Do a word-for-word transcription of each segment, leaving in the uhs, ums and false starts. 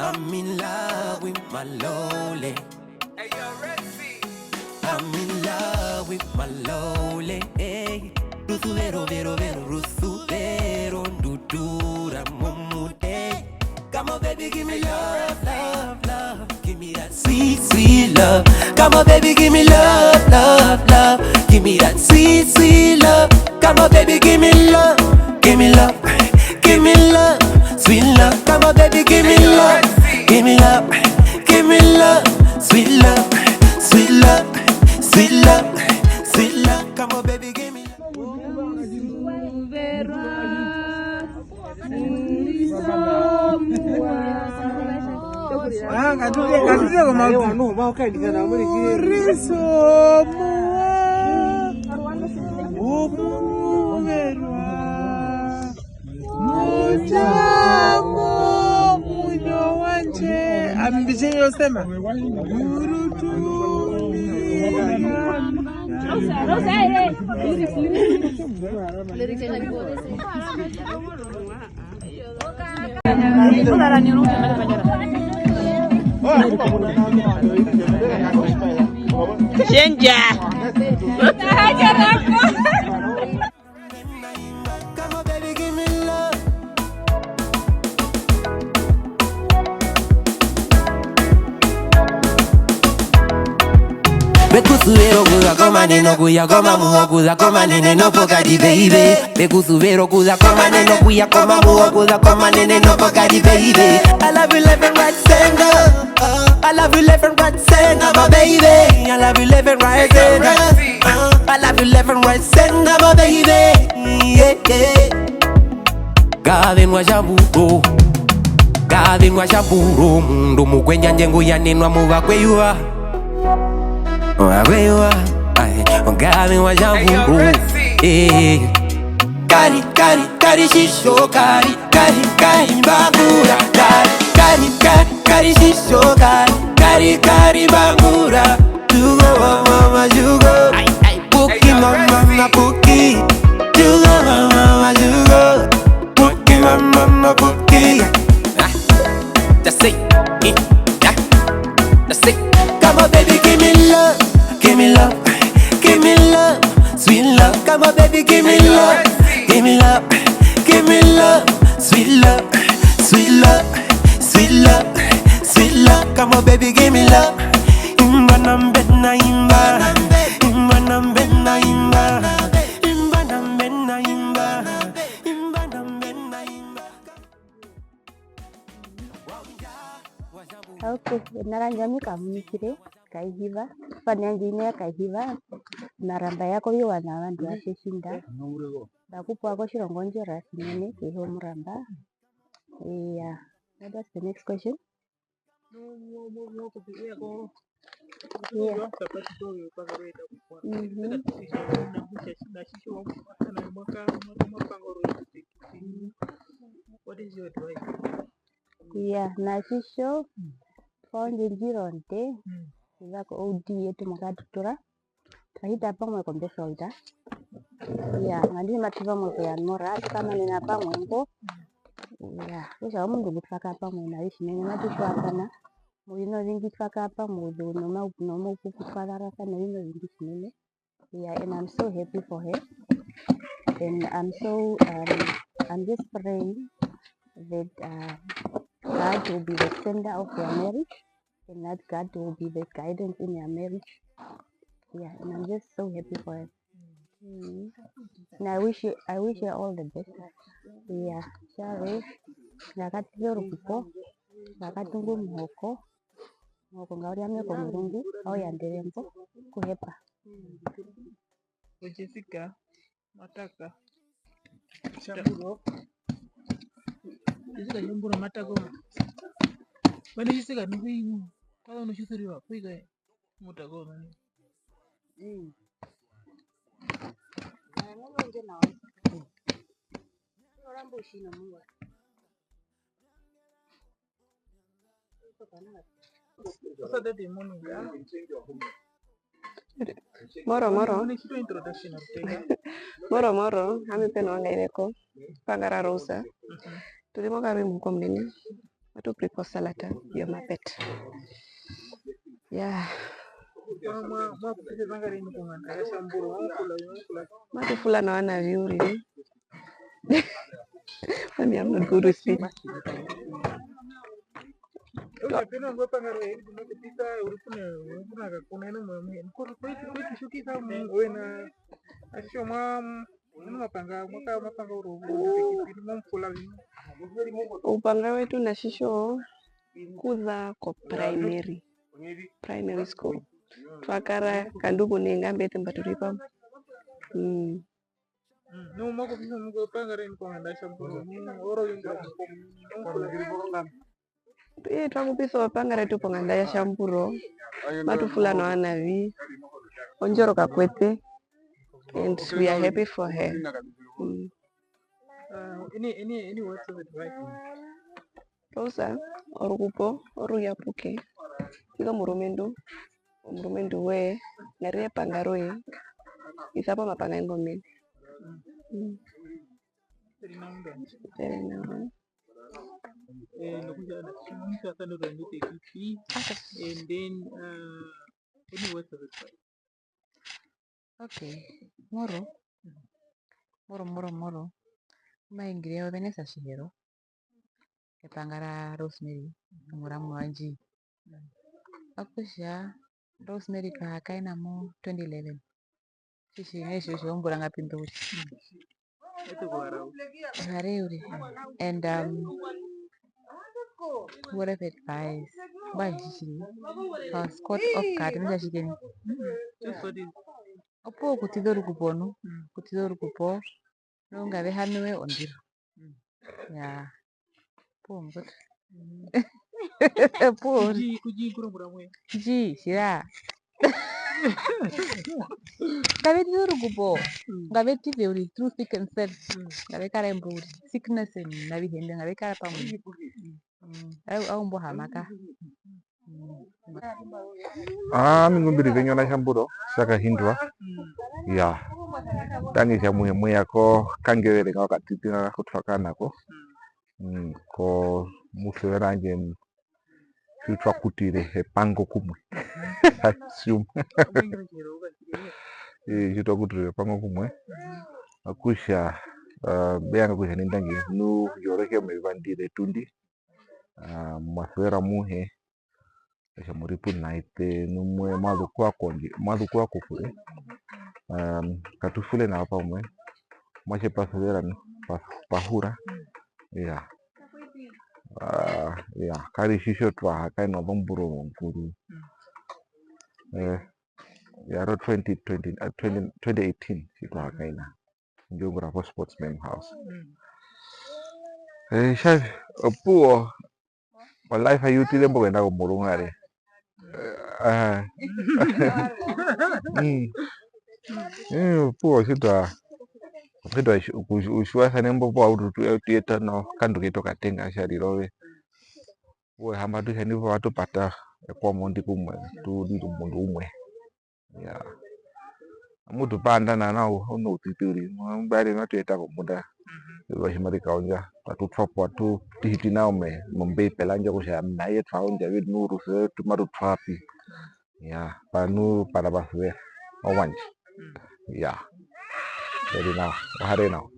I'm in love with my lowly. I'm in love with my lowly. Hey. Rusuvero, vero, vero, rusuvero, ndudura momute. Come on, baby, give me love, love, love. Give me that sweet, sweet love. Come on, baby, give me love, love, love. Give me that sweet, sweet love. Come on, baby, give me love, give me love, give me love, sweet love. Come on, baby, give me love, give me love, give me love, sweet love, sweet love, sweet love, sweet love. Come on, baby, give me love. Ah, ngatule, ngatule komautu. Risomuwa, omuverwa, mutjamo, munyo wandje, ambitje yosema. Gurutu, Chenja. Vekusuvero kuza komanene okuya komamuho kuza komanene nopokati baby. Vekusuvero kuza komanene okuya komamuho kuza komanene nopokati baby. I love you left and right center. I love you left and right center, my baby. I love you left and right center. I love you left and right center, my baby. Yeah, yeah. Kavenwa tjavuro, kavenwa tjavuro, mundu mukwenjanje nguyanenwa muvakweyuva. Muvakweyuva, ai, kavenwa tjavuro, eh. Kari, kari, kari, shisho, kari, kari, kari, mbangura, kari, kari, kari, kari, shisho, kari, kari, kari, mbangura. Tugo mama, mama, jugo. Ai, ai, puki mama, mama, puki. Jugo mama, mama, jugo. Puki mama, mama, puki. Ah, just say it. Yeah. Just say. Come on, baby, give me love, give me love, give me love, sweet love. Come on, baby, give me love, give me love, give me love, sweet love, sweet love, sweet love, sweet love. Come on, baby, give me love. Imba na mbena imba. Imba na mbena imba. Imba na mbena imba. Imba na mbena imba. Okay, ena randje ami Kamunikire Kaihiva, fane yandje ine ya Kaihiva, mara mba ya koviwaṋa ovandu va Tjitjinda. Mba kupwa kotjirongo Ndjora tjinene, kehi yomuramba. Iya, what was the next question? Yeah. Mhm. What is your advice? Yeah, na tjitjo, twa undja ondjira onde, mm, okuza ko O D yetu moKatutura. Twa hita pamwe kombesa oita. Iya, nganduu matu vanga okuyanura, tu kamanena pamwe ngo. Iya, okutja omundu ngu twa kara pamwe naye tjinene, matu tjiwasana. Moviṋa ovingi twa kara pamwe, ouzeu nomau-, nomaupupu twa zarasana oviṋa ovingi tjinene. Yeah, and I'm so happy for her. And I'm so, um, I'm just praying that, uh, God will be the center of their marriage, and that God will be the guidance in their marriage. Yeah, and I'm just so happy for her. Mm. And I wish you, I wish her all the best. Yeah, tjarwe, ngakaṱize orukupo, ngakatunge omuhoko, omuhoko ngau ryame komurungu, au yandere mbo, kuhepa. Jessica Mataka. Jessica Shamburo Mataka. Mane Jessica, ni hui, kwa ono tjisuriwa, hui kae. Mutaka mane. Mm. Moro, moro. Moro, moro, ami pe na Wangaiveko, Pangara Rosa. Mhm. Tu ri mokarui muhuka omunene. Matu prepare osalad yomapeta. Yaa. Matu fula nawa navi uriri. Mami, I'm not good with it. Oupanga wetu na tjitjo kuza ko primary, primary school. Twa kara kandu kunene nga mbete mba tu ri pamwe. Mm. Ii, twa kupisa opanga retu ponganda ya Tjamburo, matu fula nawa navi, ondjoroka kuete, and we are happy for her. Mm. Rosa, orukupo oruyapuke, tjita omurumendu, omurumendu woye, nga rire epanga roye, isa po omapanga aye ngo omenene. Mm. Very nice. Okay, moro, moro, moro, moro. Mba hungire o Vanessa Tjihero, epanga ra Rosemary, omuramwe wandje. Okutja Rosemary twa hakaena mo twenty eleven. Tjitji, me hee, tjiri, ozombura ngapi ndu uriri? Ehara uriri. And, um, word of advice. Mbwae tjitji, I was caught off guard, mena tjike nai? Opuwo okutiza orukupo nu, okutiza orukupo, nu nga ve haniwe ondiro. Yaa. Opuwo mukwetu. Opuwo. Ndji, tjira. Nga ve tiza orukupo. Nga ve tize uriri through thick and thin. Nga ve kara embo uriri. Sickness and avihe mbyo nga ve kara pamwe. Mm. Au, au mbo hamaka. Aa, ami ngu mbi ri Venyona Tjamburo, tja Kahindwa. Iyaa. Tjandje tja muhe mwe ya ko kangevere nga okatiti nga ku twa kana ko. Mm, ko musuvera wandje tji twa kutire epanga kumwe. I assume. Eh, tji twa kutire epanga kumwe. Okutja, ah, mbe vanga kutja nai ndangi, nu yoreke meyuva ndi retundi. Ah, mwa suvera amuhe. Okutja mu ri puna eṱe, nu mwe, mwa zu kuwa kondje, mwa zu kuwa kokure. Ehm, katu fule nawa pamwe. Mwa tje pa suvera nu, pa, pa hura. Iyaa. Ah, iyaa, kari tjitjo twa hakaena ozombura ozonguru. Eh, ya ro twenty twenty, eh, twenty, twenty eighteen tji twa hakaena. Ndji ungura po Sportsman House. Eh, tja vi, opuwo, o life ai utire mbo kuyenda komurungu nare. Eh, mm. Eh, opuwo tji twa, tji twa, u tjiwasane mbo puwo tu, tu, tu yeta nokandu ketu okatenga tja rire ove. Opuwo e hamba tu tja nai pu matu pata ekwamo ndi kumwe, tu rire omundu umwe. Iyaa. Amu tu paanda nao, u no utiti uriri, mbari matu yeta kombunda. Ove tji mari kaondja, atu twa po, atu hiti nao me, mombeibela ndjo kutja, na ye twa ondja, ve nu orusuvero rwetu maru twa pi. Iyaa, pa nu para va suvera, owandje. Iyaa. Ve ri nawa, ohare nawa.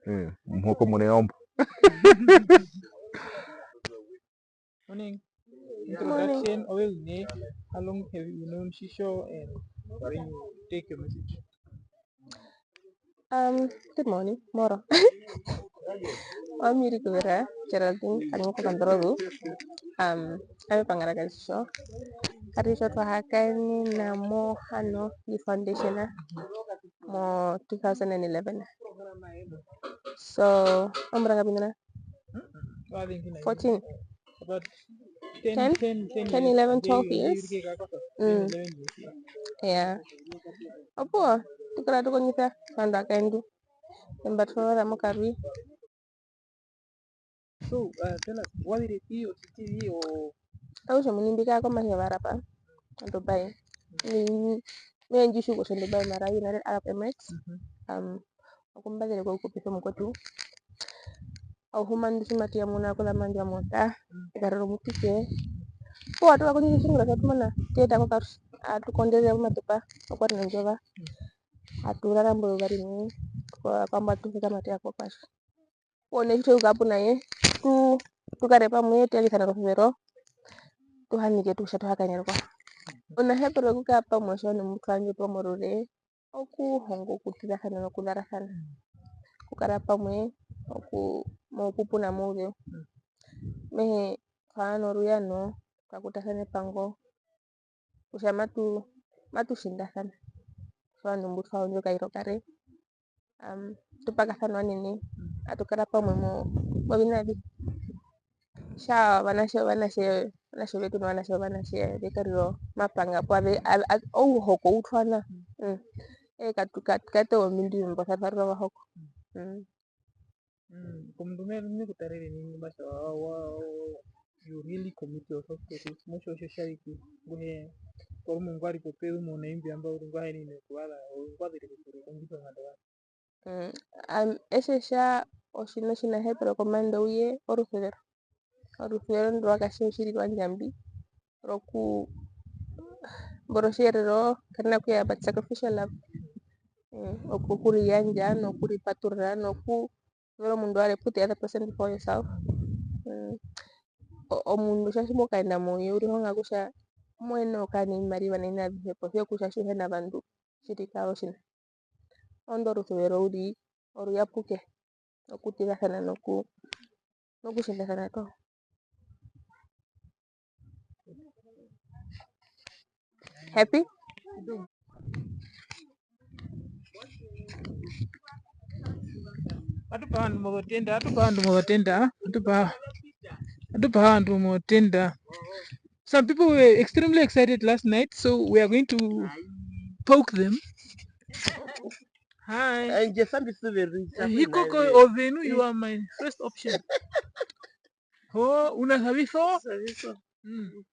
Mm, muhoko mune ombo. Morning. Morning. Introduction, ove wine, how long have you known Tjitjo and when you take your message? Um, good morning, moro. Owami Rikuvera Geraldine, Kanungo Kandorozu. Um, ame epanga ra Karitjitjo. Karitjitjo twa hakaenena mo Hano Youth Foundation mo two thousand and eleven. So, ozombura ngapi nena? Fourteen. Ten? Ten, eleven, twelve years. Mm. Yeah. Opuwo, tu kara tu kondjisa ovandu ovakaendu. Emba tu rora mokarui. So, uh, tell us, wa zire pi otjitivi o? Okutja omuini mbi kara komahi yovarapa, Dubai. Ni, me hee ndji tjiwa kutja Dubai, mara United Arab Emirates. Mhm. Um, oku mba zire kokukupisa omukwetu. Au huma ndu tji matu yamuna kuzama ndja mota, e karira omutike. Opuwo atu kakondjisa otjingura tja tu mana, tu yeta kokarusha. Atu konderere momatupa, okwari nondjova. Atu rara mbo eyuva rimwe, kwa-, kwamba atu sekama tu ya kokarusha. Opuwo nee tji twe yuka pu na ye, tu-, tu kare pamwe, tu yarisane orusuvero, tu hanike tu kutja tu hakaene rukwao. Ounahepero wokukara pamwe otjovandu mbu twa yandja otwa morure, okuhonga okutizasana nokuzarasana. Okukara pamwe, oku-, mokupuna mouzeu. Mehee, twa kara noruyano, twa kutasana epango, kutja matu-, matu tjindasana. Otjovandu mbu twa undja okairo kare, am, tu pakasana ovanene, atu kara pamwe mo-, moviṋa avihe. Tjaa ovanatje, ovanatje, ovanatje vetu novanatje, ovanatje ve karira omapanga, poo ave-, ave-, ave-, ouhoko u twa na. Mm. Ee, katu-, katu-, katu kayete ombindu imbo tja twarerwa ovahoko. Mm. Mm, komundu ngu me ku tarere nai ngu ma tja wa, wa, wa, you really commit yourself to this, mo tjiwa otjo tja ri ku, ngu he, porumwe ngwa ri popezu mouNamibia mba uriri ngwa hena oviṋa vyokuvaza, ove ngwa zire kokure, kondjisa onganda yoye. Mm, am-, etje tja otjiṋa otjinahepero kombanda youye orusuvero. Orusuvero ndwi rwa katjiwa otjiri rwa Ndjambi, roku-, mbo rOtjiherero ka rina kuya but sacrificial love. Mm, oku-, okuriyandja nokuripaturura noku-, suvera omundu warwe, put the other person before yourself. Mm. O-, omundu tjatji mo kaenda mouye u rihonga kutja mo yenene okukara novimariva noviṋa avihe posi ya kutja tji u hi na vandu, tjiri ka otjiṋa. Orondu orusuvero uriri oruyapuke, okutizasana noku-, nokutjindasana toho. Happy? Atu pa ovandu mozotenda, atu pa ovandu mozotenda, atu pa, atu pa ovandu mozotenda. Some people were extremely excited last night, so we are going to poke them. Hi. Ndje sambisuveri. Hi koko ovenu, you are my first option. Ho, unasaviso? Saviso. Mm.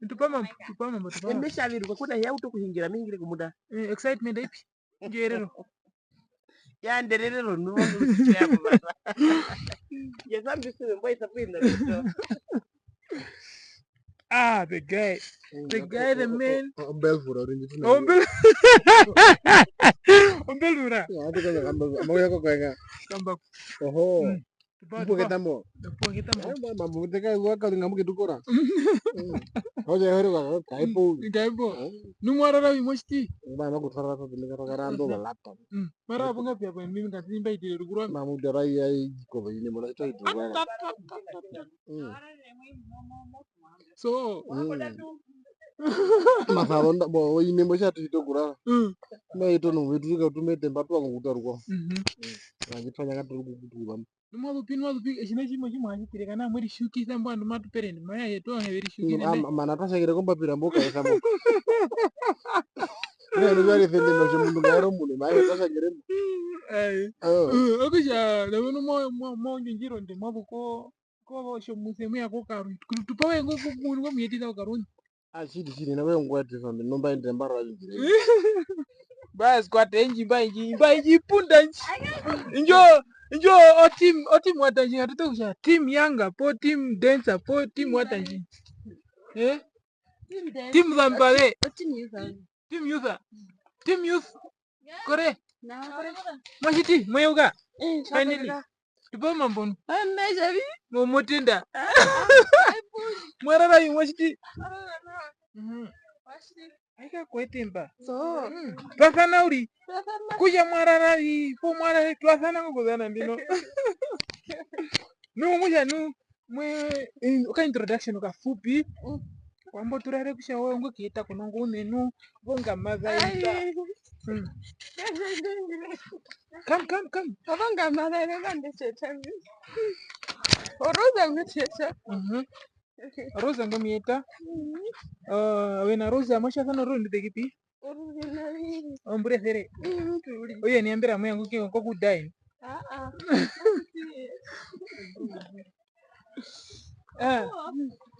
Tupa mambo, tupa mambo, tupa mambo. Eme shavirwa kuna ya uto kuhingira mingire kumuda. Eh, excitement ipi? Ndjerero. Ya ndererero nuvo nusicho ya kubata. Ya sambisuveri mbo isa kuinda kuto. Ah, the guy. The guy, the man. Ombelvura uri ndituna. Ombel-, ombelvura. Ya, ati kaza kamba, amauya kwa kwanga. Kamba. Oho. Mm. Tupa, tupa. Mpuke tambo. Mpuke tambo. Eh, mama, muteka wa kalinga muke tukora. Mm. Hoja hori kwa, kaipo. Mm, kaipo. Eh. Numwarara wi moshiti. Mama kutwara pa pinga kwa karando la laptop. Mm. Mara apo ngapya kwa mimi ngati mba itire rukuru. Mama udara ya iko ba ine mona ito ito. Mm. So, mm. Masalo nda, bo, ine mbo tjatu ito kurara. Mm. Na ito no vetu ka tumete mba twa kukuta ruko. Mhm. Mm. Rangi twa nyanga turu kukutura. Numwa lupi, numwa lupi, eshina shimo shimo hashikire kana mweri shukisa mbo andu matu perende, maya yetu ange veri shukire. Mm, am-, mana twa shakire kombapira mbo kaisa mbo. Ne, ni vale sende no mundu ngaero mundu, maya twa shakire mbo. Ai. Oh. Mm, okutja, na venu mo, mo, mo njinjiro nde mwa vuko. Kova otjo muse muya kokarwe. Kutupa we ngo kumunu kwa muyetisa kokarwe. Ah, tjiri, tjiri, na we ngwatisa mbi, nomba ende mbaro ajingire. Bas, kwata enji, mba enji, mba enji, punda nji. Injo, injo, o team, o team wata nji, ngatuto kutja, team yanga, po team dancer, po team wata nji. Eh? Team dance. Team zambare. O team youth. Team youth. Team youth. Kore. Mwashiti, mweyuka. Eh, finally. Tupe omambo nu. Mo-, motenda. Mwarara yu mwashiti. Mhm. Aika kwete mba. So. Mm. Twasana uri. Kutja mwarara yu, po mwarara, twasana ngo kuzana ndino. Nu, mutja nu. Mwe, in, oka introduction okafupi. Mm. Kwambo tu rare kutja owe ongo kiyeta konongo unenu, vongama za ita. Ai. Mm. Come, come, come. Ovongama za ita, nde tjeta. Oroza ngu tjeta. Mhm. Oroza ngo miyeta. Mhm. Eh, wena Rosa, mwa tjasana orondu tekipi? Ombura esere. Mm, tuli. Oye, ni ambira mwe yangu ke, ko kudai. Ah, ah. Ah,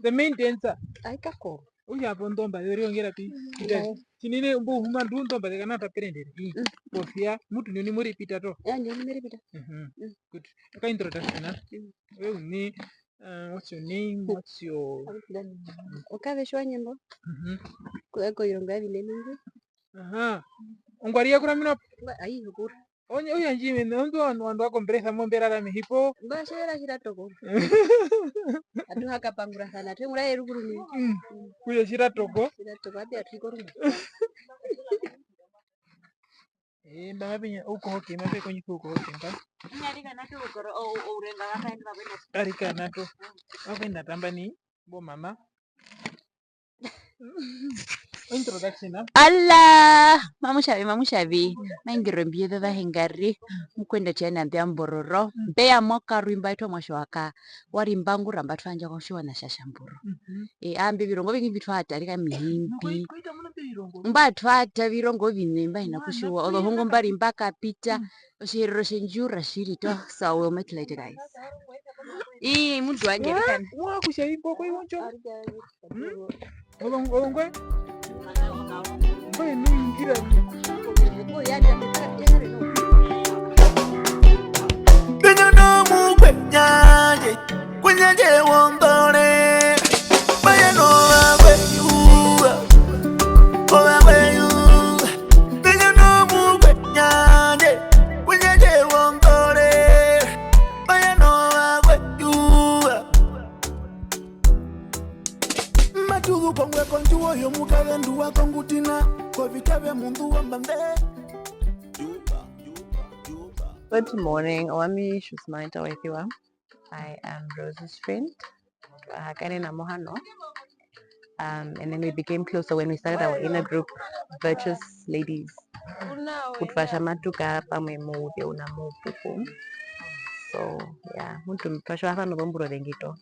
the main dancer. Ai, kako. Uya hapo ndomba, yori ongera pi? Mm. Kudai. Tjinene mbo huma ndu ndomba, de kana ta perendere. Mm. Mm. posia, mutu ndino ndi mo ripita toho. Ya, ndino ndi me ripita. Mhm. Mm. Good. Oka introduction, ah? Mm. Ove uṋe, uh, what's your name? What's your... Okavetji wa Nyembo. Mhm. Ku-, kovirongo vya Vineni ngwi. Aha. Ongwari ya kuramina po? Ngwa-, ai, okura. Onye, oyo ndji mene, ondo ovandu, ovandu va komberesa mo mberara mehi po. Mba tjevera tjira toko. Atu ha kapangurasana, twe muraere rukuru nini. Mm. Kuyo tjira toko. Tjira toko, api atu iko rumwe. Eh, mba mape nya, oukohoke, mape kondjisa oukohoke, mba. Arikana tu. Vakwenda tamba ni, bo mama. Introduction, ah? Ala, mamutjavi, mamutjavi. Maingiro mbiyo vyo vahengari. Mukwenda tjana mbya mbororo. Mbeya mokarwi mba itwa mwasho waka. Wari mbangura mba twandja kwa shiwana sha Shamburu. Mhm. Eh, ambi virongo vingi mbi twa tarika mihimbi. Mba twa ta virongo vine mba ina kushiwa. Olohongo mbari mba kapita. Mm. Otjiherero tjendjura tjiri to. So I will make later, guys. Ii, mutu wandje, arikana. Mwa kutja imbo kwa iwondjo. Hmm? Olong-, olongwe? Mbae nuingira. Penyo no mukwe nyanje, kwe nyanje wondore. Mbae no wakwe yuwa, o wakwe yuwa. Penyo no mukwe nyanje, kwe nyanje wondore. Mbae no wakwe yuwa. Matuzu kongwe kondjuwo yomukazendu wa Kongutina, kovita vyomundu wambambe. Good morning, owami Shusmaita Wethiwa. I am Rose's friend. Twa hakanena mohano. Um, and then we became closer when we started our inner group, Virtuous Ladies. Kutwasha matuka pamwe mouve una moupupu. So, yeah, mutu twasha hano bomburo dengito.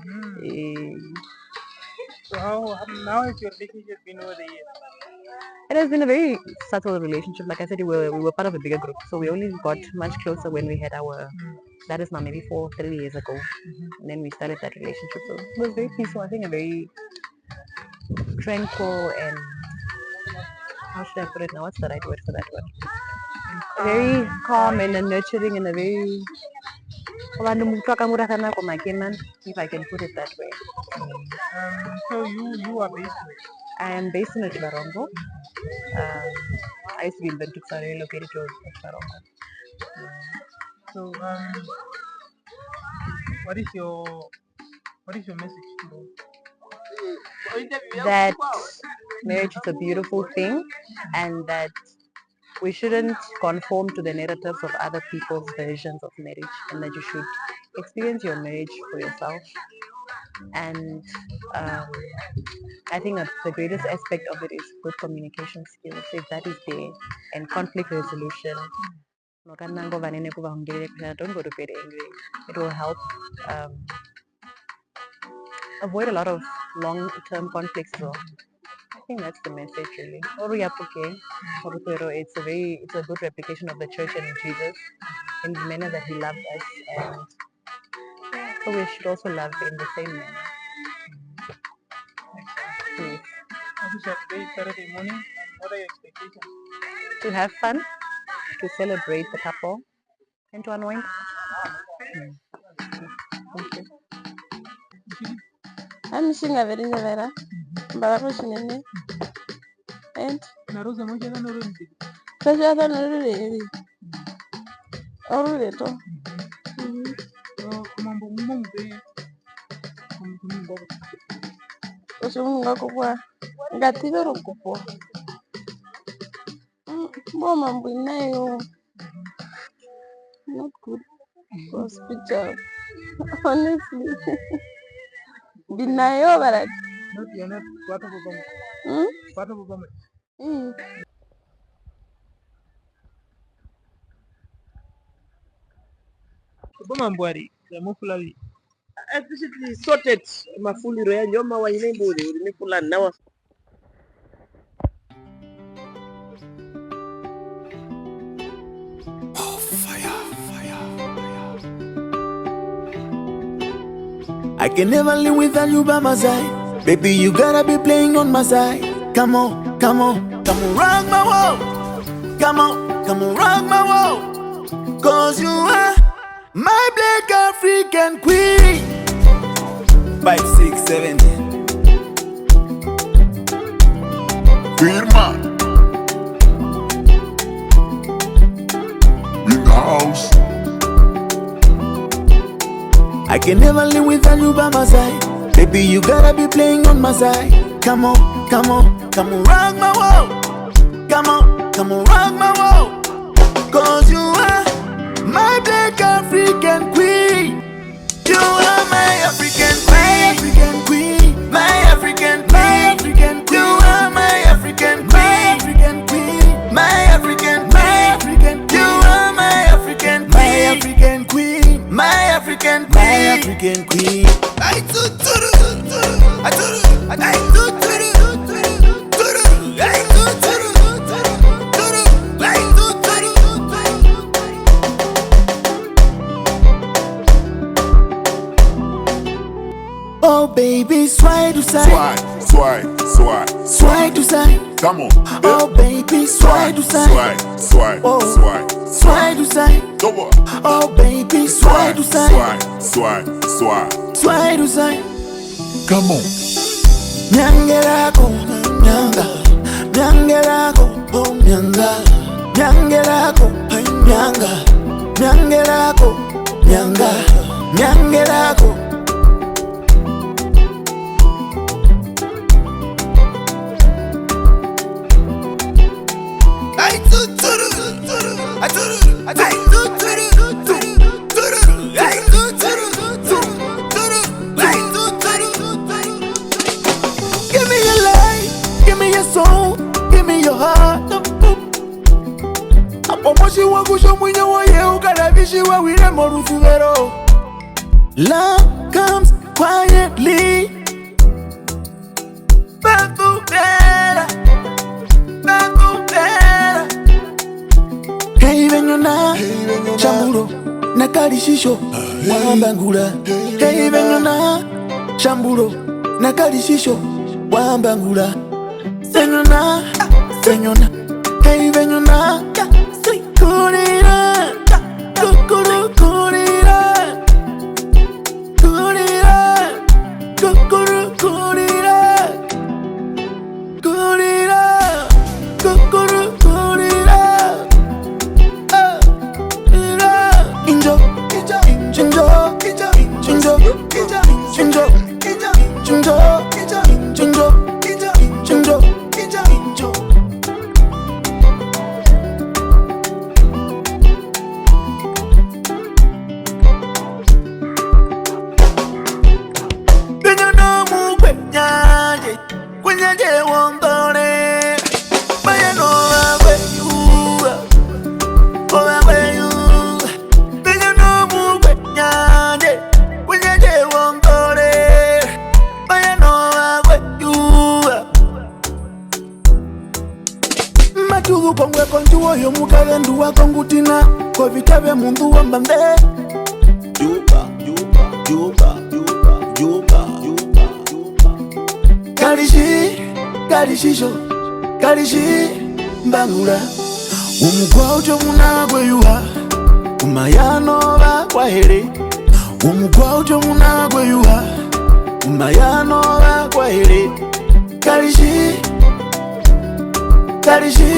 Mm. Eh. So how, how, now has your relationship been over the years? It has been a very subtle relationship. Like I said, we were, we were part of a bigger group, so we only got much closer when we had our, mm, that is now maybe four, three years ago. Mm-hmm. And then we started that relationship. So it was very peaceful. I think a very tranquil and, how should I put it now? What's the right word for that one? Very calm and a nurturing and a very, ovandu mu-, twa kangurasana komake, man, if I can put it that way. Um, so you, you are based where? I am based in Otjiwarongo. Um, I used to be in Windhoek, so I relocated to Otjiwarongo. So, um, what is your What is your message to that marriage is a beautiful thing and that we shouldn't conform to the narratives of other people's versions of marriage and that you should experience your marriage for yourself. And, um, I think that the greatest aspect of it is good communication skills, if that is there, and conflict resolution. Nokanango vanene kuvahungirire kutja don't go to bed angry. It will help, um, avoid a lot of long-term conflicts. So I think that's the message, really. Oruyapuke, orusuvero, it's a very, it's a good replication of the church and Jesus in the manner that he loved us, and so we should also love in the same manner. Yes. Officer, today is Saturday morning, and what are your expectations? To have fun, to celebrate the couple, and to unwind. Mm. Thank you. Ami tjinga veri ndjevera, mbara kotjinene. And? Na Rosa, motja zana orurembo. Twa tja zana orurembo. Orureto. Mhm. O-, omambo ngu mo mu pe omundu ngu ngo. Otjomundu nga kupwa, nga ṱiza orukupo. Mm, mbo mambo inayo. Not good. Hospital. Honestly. Mbinayo, but I... Not, you're not, kwata po pamwe. Hmm? Kwata po pamwe. Mm. Opo mambo ari, ya mofula vi. Explicitly sorted, mafuliro yandje omawa, hina imbo uri, uri mefula nawa. I can never live without you by my side. Baby, you gotta be playing on my side. Come on, come on, come on, rock my world. Come on, come on, rock my world, 'cause you are my black African queen. Five, six, seven. Firma. In the house. I can never live without you by my side. Baby, you gotta be playing on my side. Come on, come on, come on, rock my world. Come on, come on, rock my world. 'Cause you are my black African queen. You are my African queen. My African queen. You are my African queen. My African queen. You are my African queen. My African queen. My African queen. My African queen. Oh baby, swai du sai. Swai, swai, swai, swai du sai. Come on. Oh baby, swai du sai. Swai, swai, oh, swai, swai du sai. Come on. Oh baby, swai du sai. Swai, swai, swai, swai du sai. Come on. Nyangerako, nyanga, nyangerako, oh nyanga, nyangerako, ai nyanga, nyangerako, nyanga, nyangerako. Give me your life, give me your soul, give me your heart. Hapo moshi wa kusho mwenye woye ukarabishi wa wire morufugero. Love comes quietly. Bakupera, bakupera. Hei venyona, shamburo, nakalishisho, wambangura. Hei venyona, shamburo, nakalishisho, wambangura. Senyona, senyona, hei venyona, kurira, kukuru kurira. Kurira, kukuru kurira. Kurira, kukuru kurira. Eh, kurira. Injo, injo, injo, injo, injo. Venyona mukwe nyanje, kwe nyanje wombole. Vayeno vakwe yuva, ovakwe yuva. Venyona mukwe nyanje, kwe nyanje wombole. Vayeno vakwe yuva. Matuzu kongwe kondjuwo yomukazendu wa kongutina, kovita ve mundu wombambe. Yuka, yuka, yuka, yuka, yuka, yuka, yuka. Kalishi, kalishisho, kalishi, mbangura. Umukwa utyo muna kwe yuha, umayano va kwa here. Umukwa utyo muna kwe yuha, umayano va kwa here. Kalishi, Kalishi,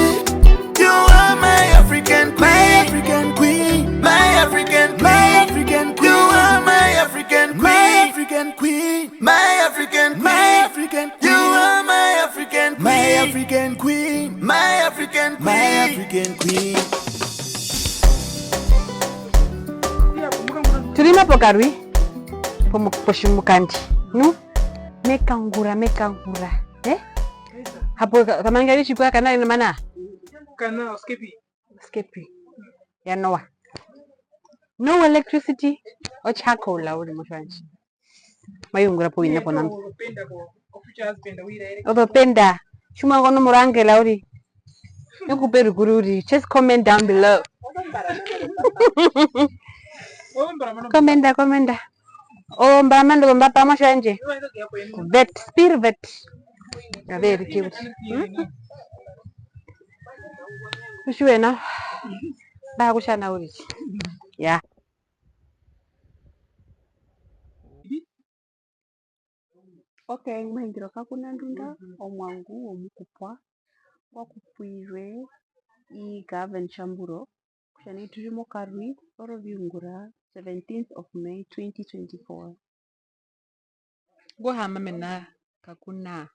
you are my African queen. My African queen. My African queen. My African queen. You are my African queen. My African queen. My African queen. My African queen. You are my African queen. My African queen. My African queen. My African queen. Turi mapokarwi pomu-, poshimukandi. Nu? Mekangura, mekangura. Eh? Hapo ka-, kamanga ritjikwa kana ina mana? Kana oskepi. Oskepi. Ya Noah. No electricity, o charcoal la uri motjwandje. Mayungura po ina ponamba. Otopenda. Tjimwa ngono murangela uri. Nekupe rukuru uri. Just comment down below. Commenta, commenta. Ombaramando zombapa motjwandje. Vet, spirit vet. Ave erike kuti. Hmm? Tu tjiwe nao. Mba ha kutja nao uriri. Ya. Ok, ngu ma hungire o Kakunandunda, omuangu womukupwa, ngwa kupwirwe i Gaven Tjamburo, kutja nai tu ri mokarui, oroviungura, seventeenth of May, twenty twenty-four. Ngu haama mena Kakuna,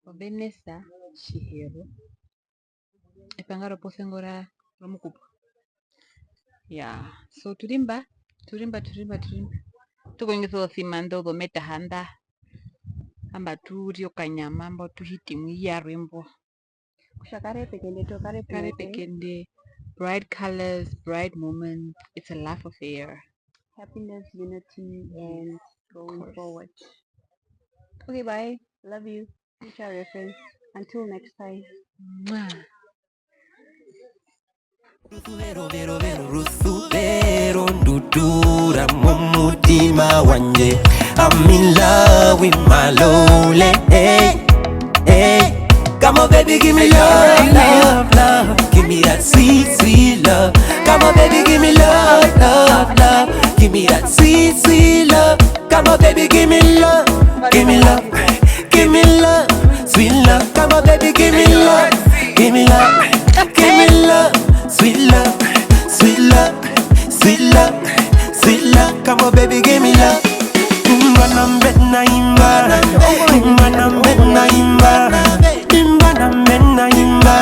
o Vanessa Tjihero. Epanga roposengo ra, romukupwa. Ya, so tu ri mba, tu ri mba, tu ri mba, tu ri mba. Tu kondjisa ozosima ndo zometaha nda. Amba tu ri okanyama mbo tu hiti mu yarwe mbo. Kutja kare pekende to kare pekende. Kare pekende, bright colors, bright moments, it's a love affair. Happiness, unity, and going forward. Okay, bye. Love you. Future reference. Until next time. Mwah. Rusuvero, vero, vero, rusuvero, ndutura mumutima wanje. I'm in love with my lole. Hey, hey. Come on, baby, give me love, love, love. Give me that sweet, sweet love. Come on, baby, give me love, love, love. Give me that sweet, sweet love. Come on, baby, give me love, give me love, give me love, sweet love. Come on, baby, give me love, give me love, give me love, sweet love, sweet love, sweet love, sweet love. Come on, baby, give me love. Imba na mbena imba, imba na mbena imba, imba na mbena imba,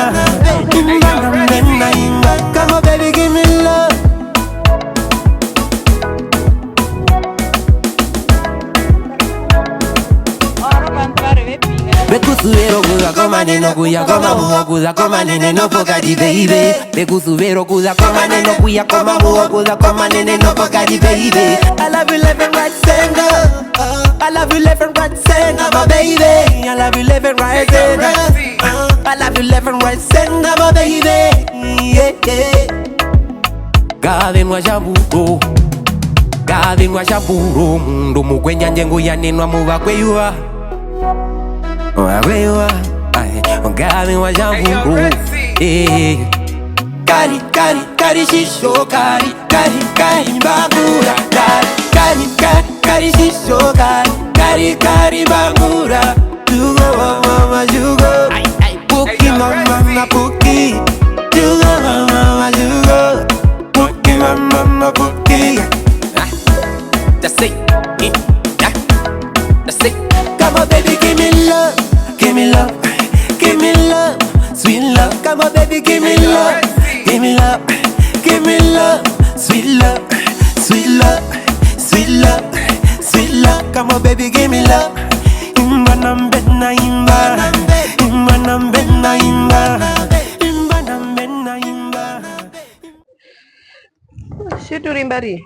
imba na mbena imba. Come on, baby, give me love. Vekusuvero kuza komanene okuya komamuwa, kuza komanene nopokati, baby. Vekusuvero kuza komanene okuya komamuwa, kuza komanene nopokati, baby. I love you left and right center. I love you left and right center, my baby. I love you left and right center. I love you left and right center, my baby. Yeah, yeah. Ngave nwa tjavuro, ngave nwa tjavuro, omundu omukwenjandje ngu yanenwa mu vakweyuva. Vakweyuva, ae, ngave nwa tjavuro, eh. Kari, kari, kari, shisho, kari, kari, kari, mbangura, kari, kari, kari, kari, shisho, kari, kari, kari, mbangura, jugo, mama, jugo. Ai, ai. Puki mama na puki. Jugo mama jugo. Puki mama na puki. Ah, just say, eh, yeah. Just say. Come on, baby, give me love, give me love, give me love, sweet love. Come on, baby, give me love, give me love, give me love, sweet love, sweet love, sweet love, sweet love. Come on, baby, give me love. Imba na mbena imba. Imba na mbena imba. Imba na mbena imba. Tji tu ri mbari,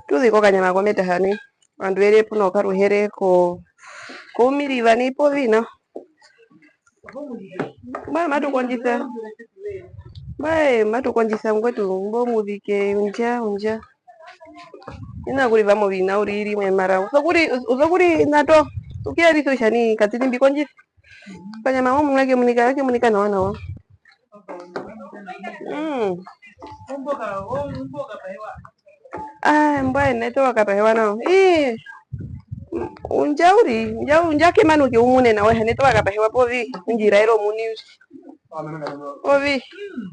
tu zi kokanyama kometaha nai. Ovandu ve ri puna okaruhere ko, koumiriva nai poviṋa. Mbwae matu kondjisa. Mbwae matu kondjisa mukwetu mbo muzike undja, undja. Hi na kuriva moviṋa uriri rimwe mara. U sokuri, u sokuri nato. U kuyarisa kutja nai katiti mbi kondjisa. Okanyama omundu ake munika, ake munika nawa nawa. Mm. Ah, mbwae nete wa kapahewa nao. Ii. Undja uri, undja, undja kemanuke umune nawa, nete wa kapahewa povi, undjiraera omuni. Ovi.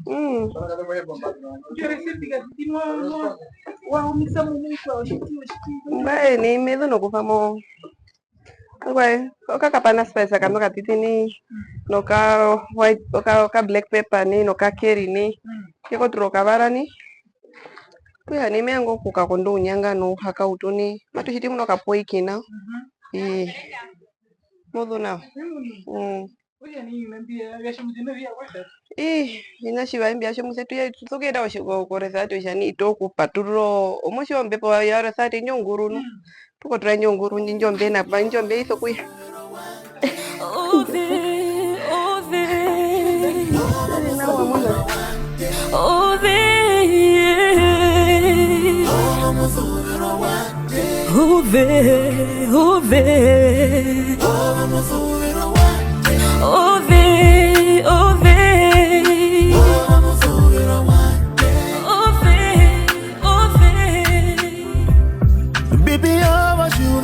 Mm. Mbwae nai me zu nokupa mo. Ongwae, oka kapana spice kamwe katiti nai, noka white, oka, oka black pepper nai, noka curry nai. Ke koturo kavara nai. Okutja nai me vanga okukakonda ounyanga nouhakautu nai. Matu tjiti muno okapoiki nao. Ii. Mo zu nao. Mm. Ii, oviṋa tjiva imbi atjo muse tu ya, tu sokuyenda ko, ko, ko resort kutja nai, tu okupaturura o-, omotjiwa ombepo ya resort indjo onguru nu. Mm. Tu kotoora indjo onguru ndji, indjo mbe na pa, indjo mbe i sokuya. Ove, ove. Ove, ove. Ove, ove. Ove, ove.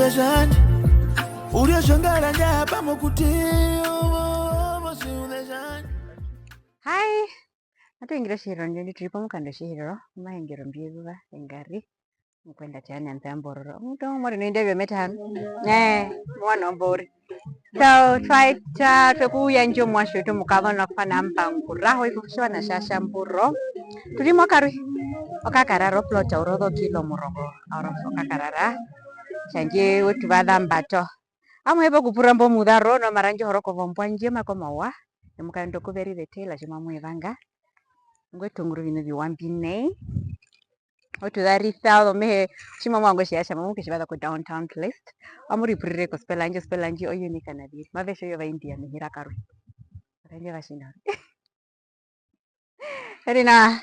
Hi, matu hungire Otjihiriro ndino, tu ri pomukanda wOtjihiriro, omahingiro mbi zuva, engari, omukwenda Tiana Mpeambororo. Omutu omwe ri noinda vyometaha. Eh, mwana ombo uri. So, twa eta, twe ku yandja omuatje wetu omukazona okufana Mbangura, oikutjiwana tja Tjamburo. Tu ri mokarui. Okakarara oplot auro zokilo omurongo, auro okakarara. Tjandje we tu vaza mbato. Amu hepa okupura mbo muzaro, nomara ndji horoko vombwa ndji omake omawa. Emukaenda okuverire Taylor tji mamu evanga. Ngwe tungura oviṋa oviwa mbi nai. Otuzarisa ozo mehe, tjimwa mwangu tjiyatja mamu ketjivaza ku downtown list. Amu ripurire kospela ndji, ospela ndji oyo nika navi. Mave tja oyo va India mehi ra Karwe. Varandje va China. Eri na.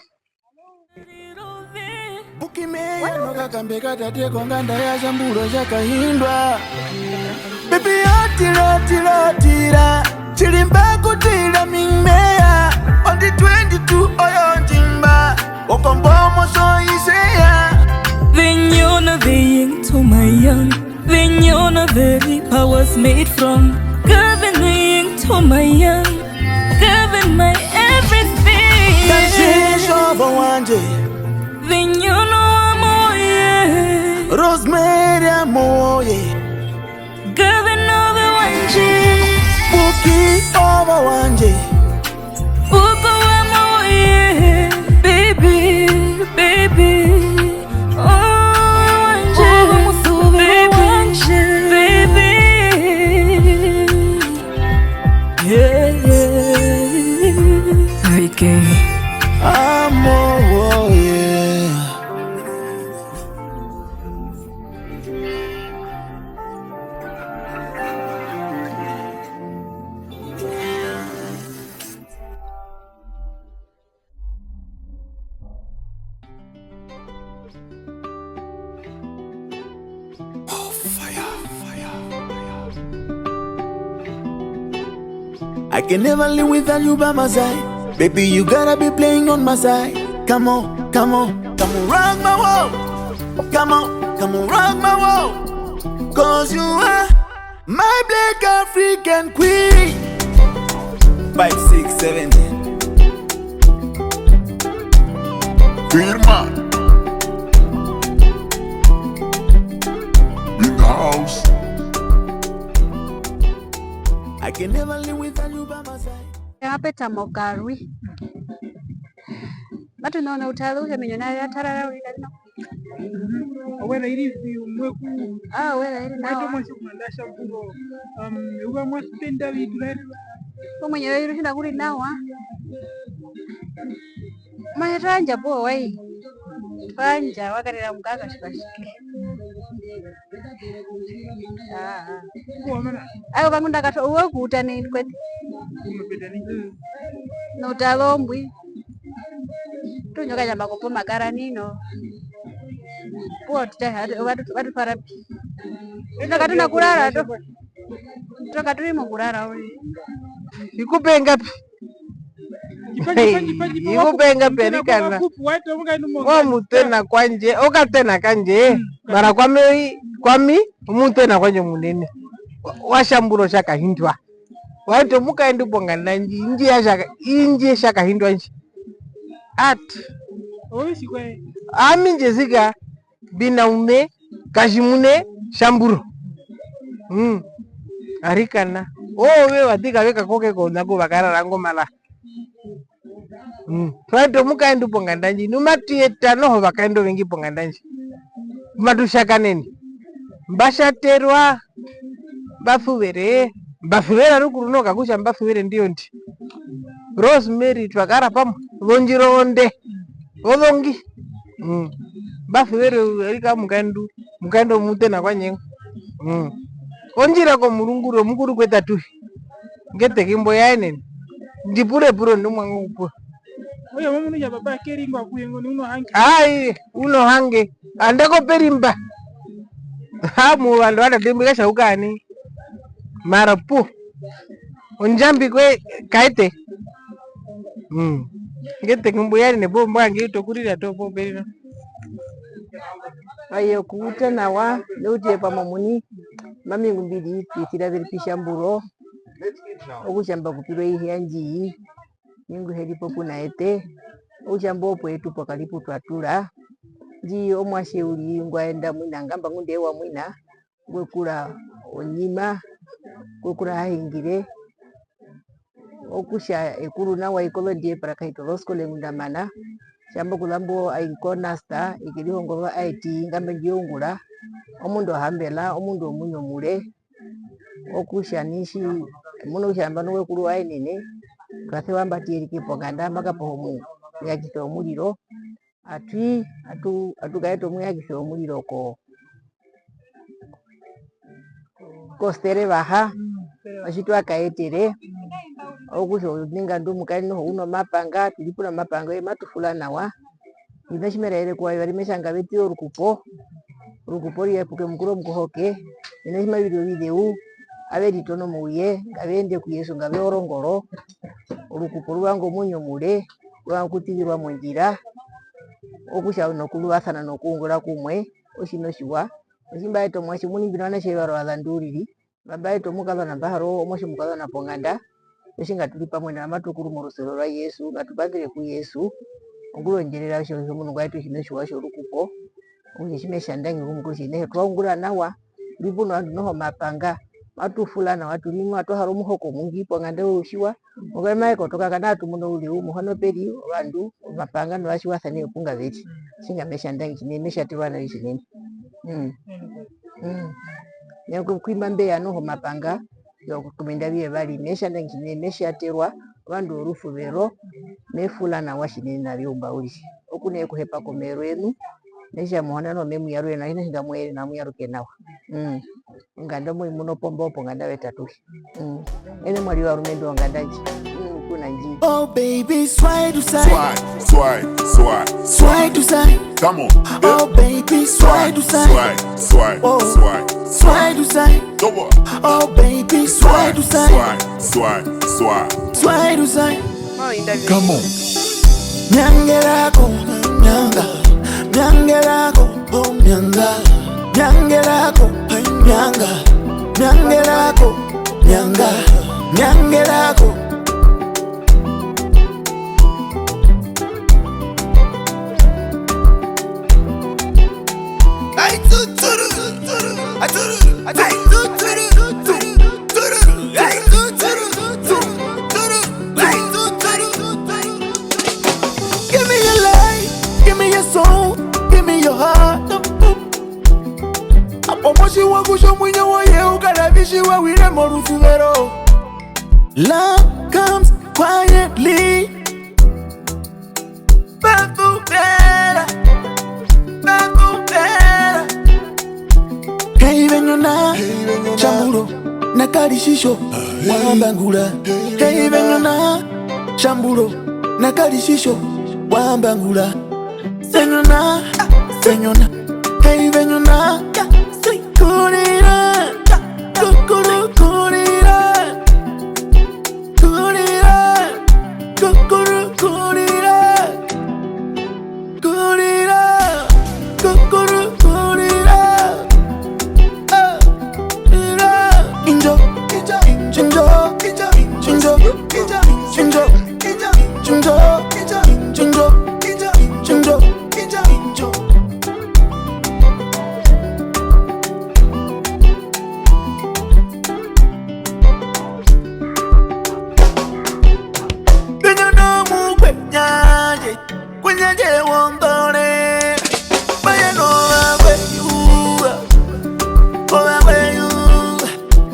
Buki meya nokakambe ka tate konganda ya Tjamburo tja Kahindwa. Baby, otira, otira, otira. Tjirimba kutira mimeya. On the twenty-two oyo ndjimba. Okombo moso iseya. Vinyuna viying to my young. Vinyuna very powers made from. Gavin viying to my young. Gavin my everything. Tashisho bo wanje. Vinyuna wa moye. Rosemary amoye. Gavin ove wanje. Buki ove wanje. Buki ove wanje. Baby, baby. Ove wanje. Ove wanje. Baby. Yeah, yeah. Aike. Amo, oh, yeah. Oh, fire, fire, fire. I can never live without you by my side. Baby, you gotta be playing on my side. Come on, come on, come on, rock my world. Come on, come on, rock my world. 'Cause you are my black African queen. Five, six, seven. Firma. In the house. I can never live without you by my side. Apeta mokarui. Matu nona utalo, kutja ominyo nayo ya tarara uriri, kari na. Owera iri vi umwe ku. Ah, owera iri nawa. Mwa eta omuatje omuanda Tjamburo, um, eyuva mwa spenda vi tu raere. Omuinyo wetu tjina kuri nawa. Mara twa yandja po wai. Twa yandja wa karera mukaka tjipashike. Ah, ah. Ayo, vangunda katwa, uwe kuuta nai, kwete. Notalo mbwi. Tu nyoka nyamba kopo makara nino. Puwo tutahe, vatu, vatu, vatu twara pi? Tino katuna kurara, to. Tino katuri mokurara, uri. Ikupe ngapi? Hey, ikupe ngapi, arikana? Wa mutena kwandje, okatena kandje. Mara kwami, kwami, omutena kwandje omunene. Wa, wa Tjamburo tja Kahindwa. Wa eta omukaendu ponganda ndji, indji ya tja, indji tja Kahindwa ndji. At. Ami ndje zika, mbi na ume, Katjimune, Tjamburo. Mm. Arikana. Oove wa tika ve kakoke kona ku va karara ngo mara. Mm. Twa eta omukaendu ponganda ndji. Nu matu eta noho vakaendu ovengi ponganda ndji. Matu tjakanene. Mba tjaterwa, mba suvere, mba suvera rukuru noho kakutja mba suvere ndiyo ndi. Rosemary twa kara pamwe, zondjira onde, ozongi. Mm. Mba suvere arikana omukaendu, omukaendu omutena kwandje ngo. Mm. Ondjira komurungu ri omukuru kwetatuhi. Ngeteke mbo ya enene. Ndi pure epuro ndi mu vanga okupura. Oyo, mo munu kutja papa ke ri ngwa kuye ngo, ni u nohange? Ai, u nohange. Anda ko pe ri mba. Ha, mu vandu va tate mbwi katja u kaani. Mara pu. Ondjambi kwe kaete. Mm. Ngeteke mbo ya enene po mbo hange ito kurira to po pe ri no. Paye okuuta nawa, me utire pamwe omuini, mami ngu mbi ri, tu isira ve ri pOtjamburo, okutja mba kupirwa i ihe yandje iyi, ngu he ri po ku na eṱe, okutja mbo opo etu pokari pu twa tura, ndji omuatje uriri ngwa enda mwina, ngamba ngunda e wa mwina, ngwe kura onyima, ngwe kura ha hingire, okutja e kuru nawa i kozondjepara, ka hita ozoskole ngunda a mana, tjambo kuzambo ai ko nasta, e kerihonga ozo I T, ngamba ndji ungura, omundu ohambela, omundu womuinyo mure, okutja nai tji, muna kutja nambano we kuru wa yenene, twa sewa mba tu ye erike ponganda, mba kapaha omuyakise womuriro, atu i, atu, atu kaeta omuyakise womuriro ko, kosterevaha, otji twa kaetere, okutja oningandu omukaendu noho u nomapanga, tu ripura omapanga oye matu fula nawa. Otjiṋa tji me raere ku wa ivari me tja ngave ṱize orukupo, orukupo ru yepuke Mukuru omukohoke, otjiṋa tji mavi ri ovizeu, ave ritono mouye, ngave ende ku Jesu, ngave orongoro, orukupo ru vanga omuinyo mure, ru vanga okuṱizirwa mondjira, okutja nokuruvasana nokuungura kumwe, otjiṋa otjiwa. Otji mba eta omuatje, omuini mbi novanatje varwe ovazandu uriri, mba mba eta omukazona, mba hara omuatje omukazona ponganda, otji ngatu ri pamwe nao, matu kuru morusuvero rwa Jesu, ngatu panḓere ku Jesu, ongurira ondjerera otjo, otjomundu ngwa eta otjiṋa otjiwa tjorukupo, okutja tji me tja ndangi ku Mukuru tjinene, twa ungura nawa, ri pu novandu noho omapanga, matu fula nawa, tu ri nawa, twa hara omuhoko omungi ponganda yotjiwa, Mukuru ma ye kotoka, kana atu munu uriri, Muhona pe ri, ovandu, omapanga novatjiwasane opu nga ve ri. Tjinga me tja ndangi tjinene, me tjaterwa nai tjinene. Mm. Mm. Nyangu ku imba mbe ya noho omapanga, yokukuminda viye vari, me tja ndangi tjinene, me tjaterwa, ovandu vorusuvero, me fula nawa tjinene na vyo mba uriri. Okunee kuhepa komero yenu, me tja Muhona noho me mu yarure nawa, tjinga tji nga mu yarure nawa, mu yaruke nawa. Mm. Onganda omo i muna opomba opo onganda vetatu. Mm. Ene mwa ri ovarumendu wonganda ndji. Mm, ku na ndji. Oh baby, swai du sai. Swai, swai, swai. Swai du sai. Come on. Oh baby, swai du sai. Swai, swai, oh, swai, swai du sai. Come on. Oh baby, swai du sai. Swai, swai, swai. Swai du sai. Come on. Miangelako, mianga, miangelako, oh mianga, miangelako, ai mianga, miangelako, mianga, miangelako. Ai tuturu, aturu, ai tuturu, tururu, ai tuturu, tururu, ai tuturu. Give me your life, give me your soul, give me your heart. Hapo moshi wa kutja omuinyo woye u kara vi tji wa wire morusuvero. Love comes quietly. Papupera, papupera. Hei venyona, tjamburo, na kari tjitjo, wa mbangura. Hei venyona, tjamburo, na kari tjitjo, wa mbangura. Venyona, venyona. Hei venyona, kurira, kukuru, kurira. Kurira, kukuru, kurira. Kurira, kukuru, kurira. Eh, kurira. Injo, injo, injo, injo. Venyona mukwenyanje, kwenyanje wondore. Vaya no vakweyu, ovakweyu.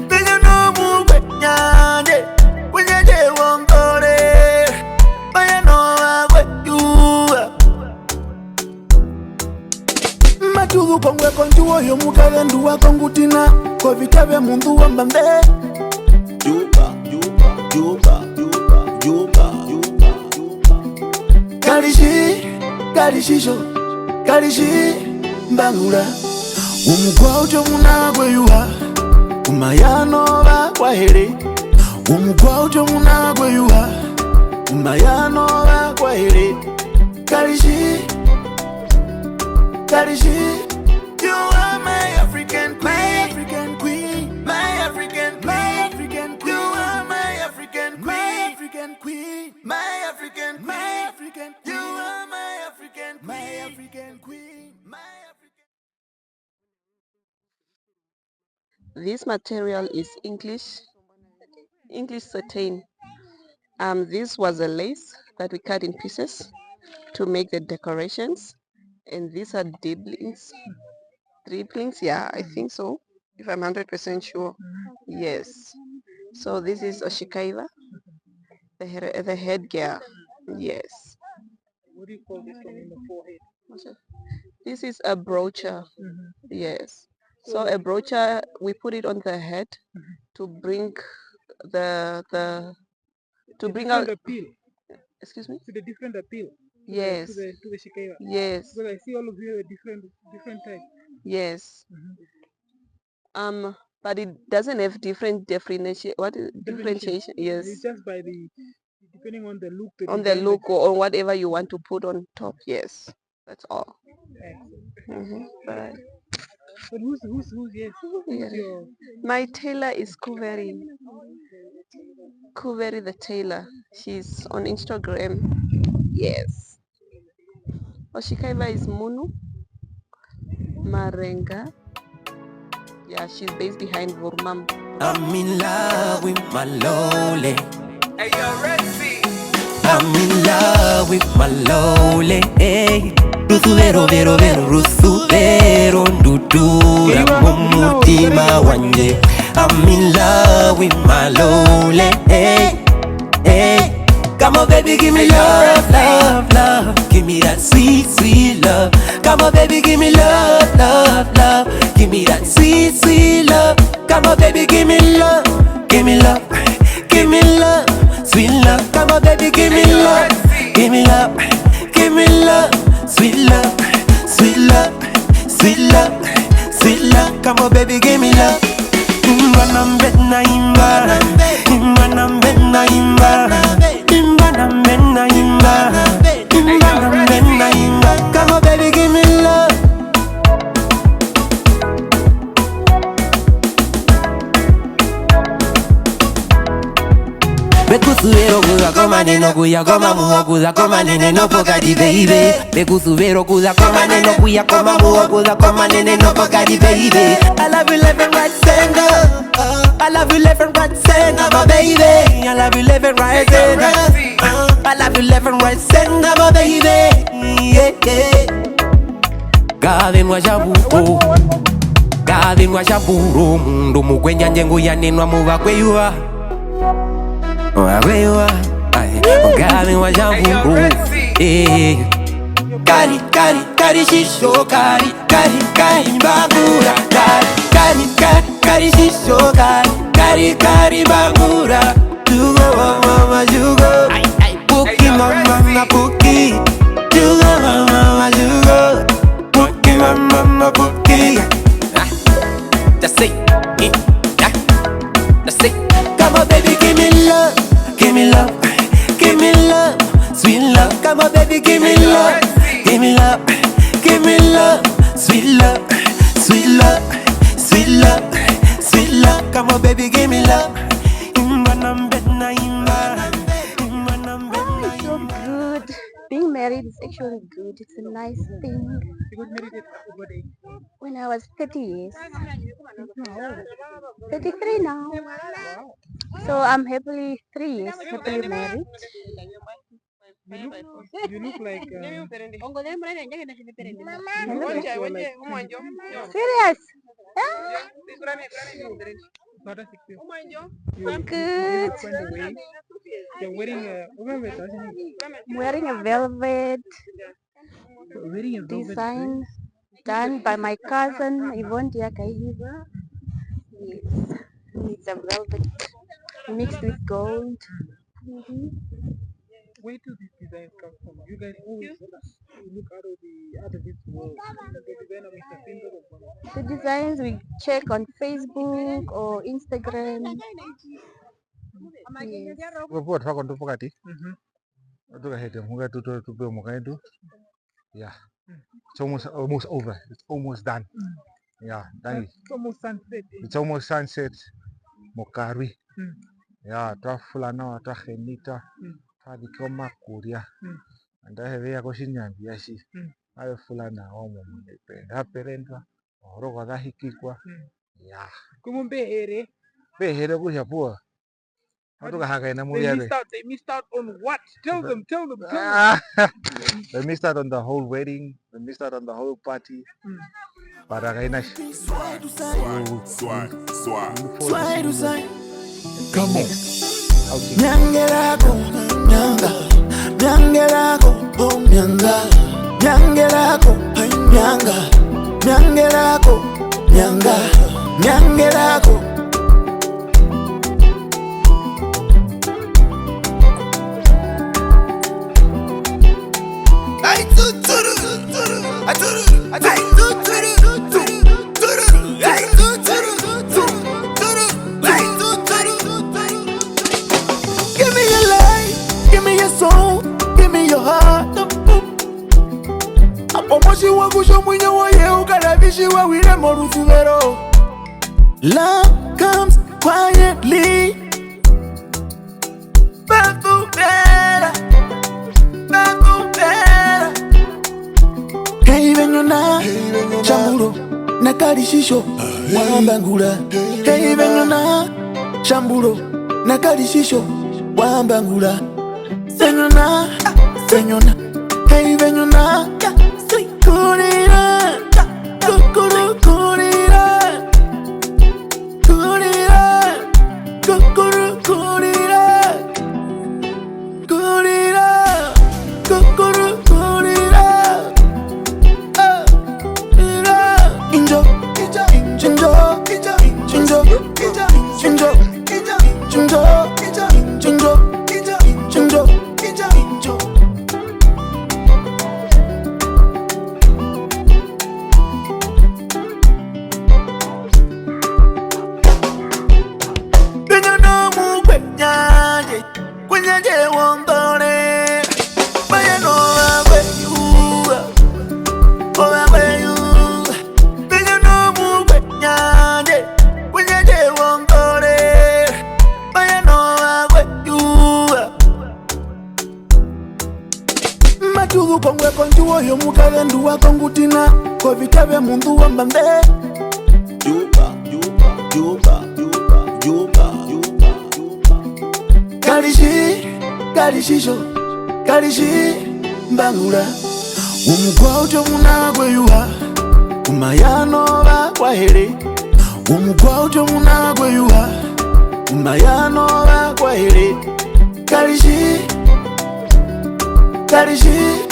Venyona mukwenyanje, kwenyanje wondore. Vaya no vakweyu. Matu zu kongwe kondjuwo yomukazendu wa Kongutina, kovita vyomundu wombambe. Yuka, yuka, yuka, yuka, yuka, yuka, yuka. Kari tji, kari tjitjo, kari tji mbangura. Omukwa utjo muna kwe yuha, umayano va kwa here. Omukwa utjo muna kwe yuha, umayano va kwa here. Kari tji, kari tji. This material is English, English satin. Um, this was a lace that we cut in pieces to make the decorations. And these are dribblings. Dribblings, yeah, I think so. If I'm hundred percent sure. Yes. So this is oshikaiva, the, hair, the headgear. Yes. What do you call this one in the forehead? This is a brooch. Yes. So a brooch, we put it on the head to bring the, the, to bring out. Appeal. Excuse me? To the different appeal. Yes. To the, to the shikaiva. Yes. Because I see all of you have a different, different type. Yes. Um, but it doesn't have different differentiation. What is differentiation? Yes. It's just by the, depending on the look. On the look or on whatever you want to put on top. Yes, that's all. Excellent. Mm-hmm. But who's, who's, who's, yes, who's your... My tailor is Kuveri. Kuveri the tailor. She's on Instagram. Yes. Oshikaiva is Munu Marenga. Yeah, she's based behind Vurumam. I'm in love with my lowly. I'm in love with my lowly. Hey. Rusuvero, vero, vero, rusuvero, ndutura momutima wanje. I'm in love with my lowly. Hey. Hey, come on, baby, give me love, love, love. Give me that sweet, sweet love. Come on, baby, give me love, love, love. Give me that sweet, sweet love. Come on, baby, give me love, give me love, give me love, sweet love. Come on, baby, give me love, give me love, give me love, sweet love, sweet love, sweet love, sweet love. Come on, baby, give me love. Imba na mbena imba, imba na mbena imba, imba na mbena imba, imba na mbena imba. Come on, baby, give me love. Vekusuvero kuza komanene okuya komamuho, kuza komanene nopokati, baby. Vekusuvero kuza komanene okuya komamuho, kuza komanene nopokati, baby. I love you left and right center. I love you left and right center, my baby. I love you left and right center. I love you left and right center, my baby. Yeah, yeah. Kave mwa tjavuro, kave mwa tjavuro, omundu omukwenjandje ngu yanenwa mu vakweyuva. Vakweyuva, ae, kave mwa tjavuro, eh. Kari, kari, kari, shisho, kari, kari, kari, mbangura, kari, kari, kari, kari, shisho, kari, kari, kari, mbangura. Jugo, mama, jugo. Puki mama na puki. Jugo mama jugo. Puki mama na puki. Ah, just say, eh, yeah. Just say. Come on, baby, give me love, give me love, give me love, sweet love. Come on, baby, give me love, give me love, give me love, sweet love, sweet love, sweet love, sweet love. Come on, baby, give me love. Imba na mbena imba. Imba na mbena imba. Oh, it's so good. Being married is actually good. It's a nice thing. You got married at what age? When I was thirty years. Thirty-three now. Wow. So I'm happily, three years happily married. You look, you look like, um, you look like you're like... Serious? Huh? Good. You're wearing a, I'm wearing a velvet design done by my cousin Yvonne Diakahiva. Yes. It's a velvet mixed with gold. Mm-hmm. Where do these designs come from? You guys always look out of the, out of this world. The designer with the fingers of God. The designs we check on Facebook or Instagram. Yes. Wepuwa twako ndo pokati. Mhm. Tukahete muhuka tuto tupe mukaendu. Yeah. Mm. It's almost, almost over. It's almost done. Mm. Yeah, done. It's almost sunset. It's almost sunset. Mokarui. Mm. Yeah, twa fula nawa, twa henita, mm, twa rike omakurya. Mm. Anda heveya kotjinyandwi yashi. Mm. Ave fula nawa omo mune penda perendwa, ohoroko za hikikwa. Mm. Ya. Kumbe mbe here. Mbe here okutja puwo. Matu kahakaena mu vyarwe. They missed out, they missed out on what? Tell them, tell them, tell them. Ah, they missed out on the whole wedding. They missed out on the whole party. Mm. But akaina shi. Swai, swai, swai, swai. Come on. Nyangerako, nyanga, nyangerako, oh, nyanga, nyangerako, hey, nyanga, nyangerako, nyanga, nyangerako. Give me your life, give me your soul, give me your heart. Hapo moshi wa kusho mwinyo woye ukarabishi wa wire morusuvero. Love comes quietly. Bakupera, bakupera. Hey, venyona, chamburo, nakalishisho, wambangura. Hey, venyona, chamburo, nakalishisho, wambangura. Señona, señona, hey, veñona, kurira, kukuru, kurira, kurira, kukuru, kurira, kurira, kukuru, kurira. Injo, injo, injo, injo, injo, injo, injo, injo. Kwenye no mukwe nyanje. Kunyanje wondore, bayano bakwe yuva, obakwe yuva, kunyano mukwe nyanje, kunyanje wondore, bayano bakwe yuva. Matuzu kongwe kondjuwo yomukazendu wa kongutina, kovita vyomundu wombambe. Yuva, yuva, yuva, yuva, yuva, yuva. Kalishi, kalishisho, kalishi mbangura. Umukwa utyo muna kweyuha, umayano ba kwahere. Umukwa utyo muna kweyuha, umayano ba kwahere. Kalishi, kalishi.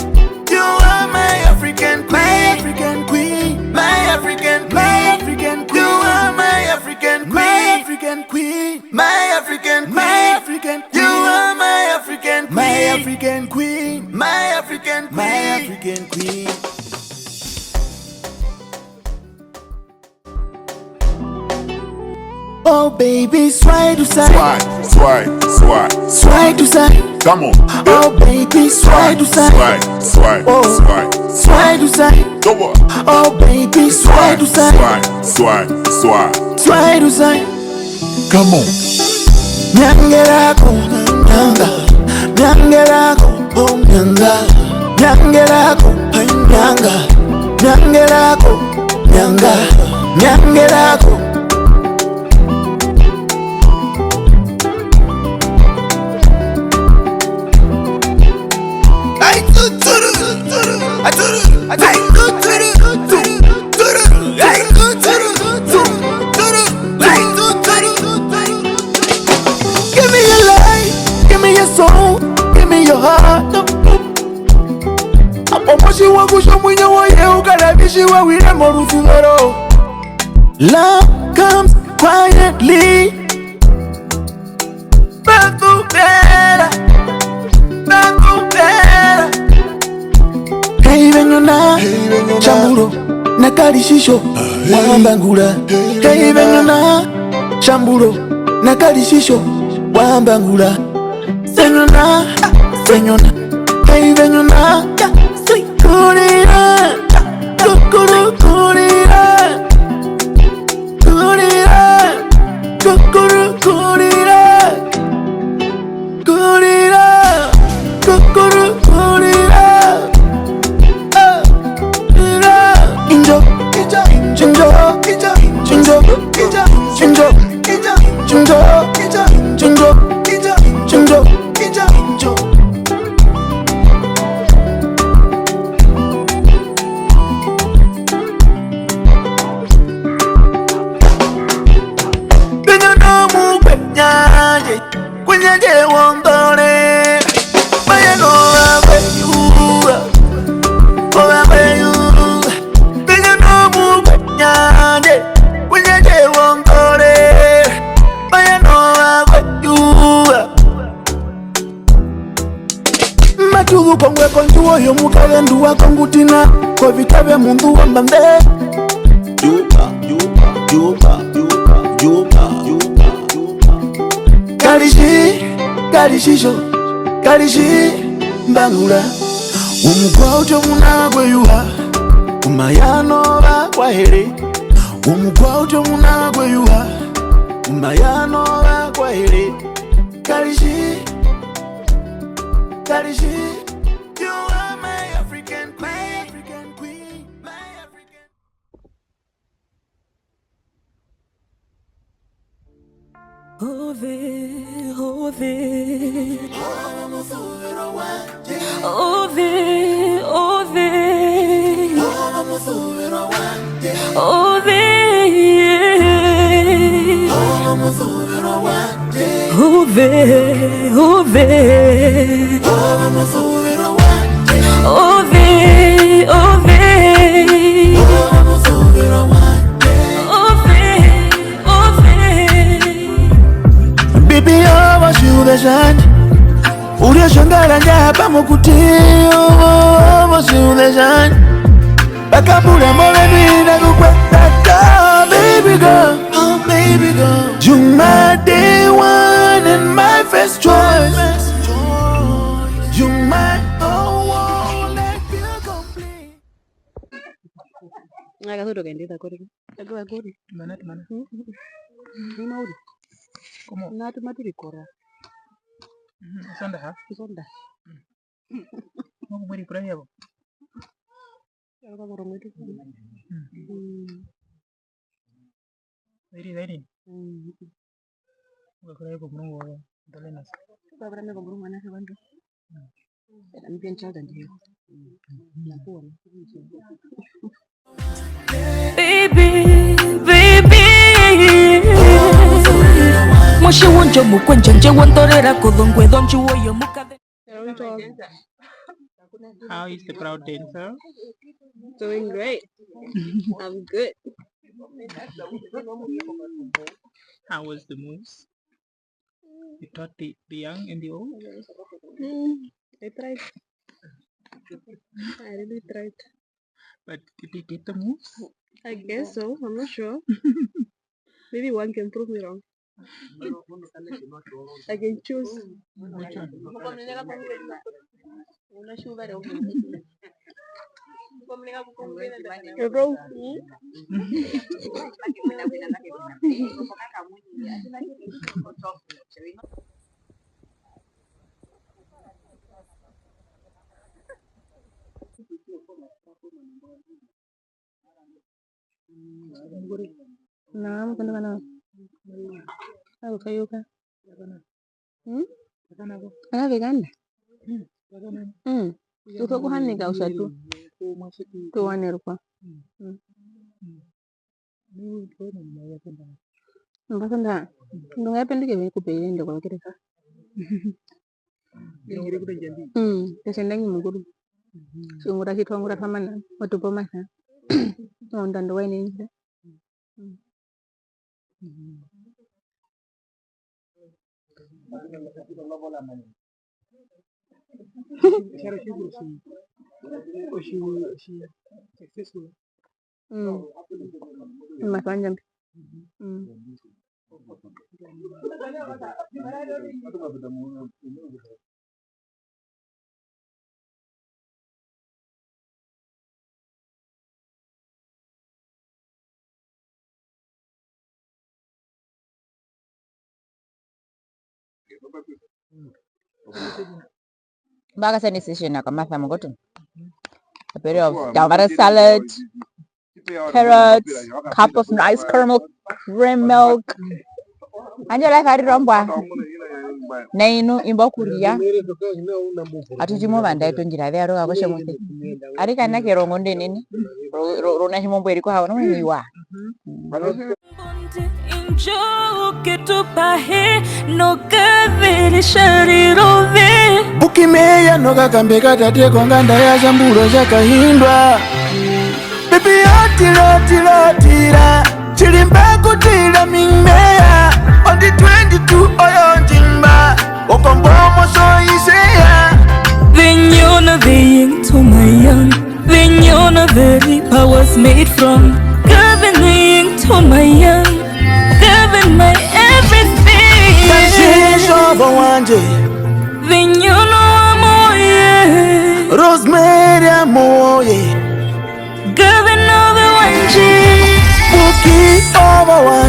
You are my African queen, my African queen, my African queen. You are my African queen, my African queen. My African queen, my African, you are my African queen, my African queen, my African queen, my African queen. Oh baby, swai du sai. Swai, swai, swai, swai. Swai du sai. Come on. Oh baby, swai du sai. Swai, swai, oh, swai, swai du sai. Come on. Oh baby, swai du sai. Swai, swai, swai. Swai du sai. Come on. Nyangerako, nyanga, nyangerako, oh, nyanga, nyangerako, hey, nyanga, nyangerako, nyanga, nyangerako. Ay, tuturu, tuturu, aturu, aturu, tuturu, tuturu. Give me your life, give me your soul, give me your heart. Hapo moshi wa kusho mwinyo woye ukarabishi wa wire morusuvero. Love comes quietly. Bakupera, bakupera. Hey, venyona, chamburo, nakalishisho, wambangura. Hey, venyona, chamburo, nakalishisho, wambangura. Señona, señona. Hey, venyona, kurira, kukuru, kurira. Kurira, kukuru, kurira. Kurira, kukuru, kurira. Ah, kurira. Injo, injo, injo, injo, injo. Matu zu kongwe kondjuwo yomukazendu wa Kongutina, kovita vya mundu wa mbambe. Yuka, yuka, yuka, yuka, yuka, yuka, yuka. Kalishi, kalishi sho, kalishi mbangura. Umukwa utyo muna kweyuha, umayano va kwahere. Umukwa utyo muna kweyuha, umayano va kwahere. Kalishi, kalishi, you are my African queen, my African queen. Ove, ove. Ove, ove. Ove. Ove, ove. Ove, ove. Ove, ove. Baby, ove otjiuze tjandje. Uri otjongara ndja hapa mokuti, ove otjiuze tjandje. Bakambura movenwina kukwatata, baby girl, oh baby girl. You my day one and my first choice. You my oh, oh, let feel complete. Aka sutu kaendisa koriko. Aku akuri. Mana tu mana. Ni mauri. Como? Na tu maturi kora. Sonda ha? Sonda. Mau ku bwiri kura yabo. Yabo ka koro mwetu. Zairi, zairi. Uka kura yabo mrungu wa Dolenas. Uka kura yabo mrungu wa nasi wandu. Ami pia ntjaza ndiyo. Baby, baby. Moshi wondjo mukwendjo ndje wondorera kozongwe zondjuwo yomukaze. How is the crowd dancer? Doing great. I'm good. How was the moves? You taught the, the young and the old? Mm, I tried. I really tried. But did they get the moves? I guess so. I'm not sure. Maybe one can prove me wrong. I can choose. Which one? Rosie. Nawa, mukundukana. Au kayuka. Hmm? Ana vekanda. Hmm. Uso kuhanika usatu. Tuwanerwa. Hmm. Mbasanda, ndunga yapenduke vekupe yende kwa kereka. Mm, ese ndangi mukuru. Tjiungura tjitwaungura twamana, otupa omasa. Oundando waine nyisa. Mm. Mm. Omasa wa Ndjambi. Mm. Mbaka sani session na kamasa mukoto. A bit of tamara salad. carrots, cup of nice caramel cream milk. Handje o life arire ombwa. Nai nu imba okurya. Atu tji mo vanda etu ondjira ze yaruka kotjomuise. Arikana kerongo ndi enene. Ro-, ro-, rona tji mo mbo eriko hawa, no mwe iwa. Injoke tu pahe nokavere tjariro ve. Buki meya nokakambe ka tate konganda ya Zamburo tja kahindwa. Baby, atira, atira, atira. Tjirimba kutira mimeya. On the twenty-two oyo ndjimba. Okombo moso iseya. Vinyuna viying to my young. Vinyuna very powers made from. Giving the ying to my young. Giving my everything. Kashisho bo wanje. Vinyuna moye. Rosemary amoye. Giving over wanje. Buki over wanje.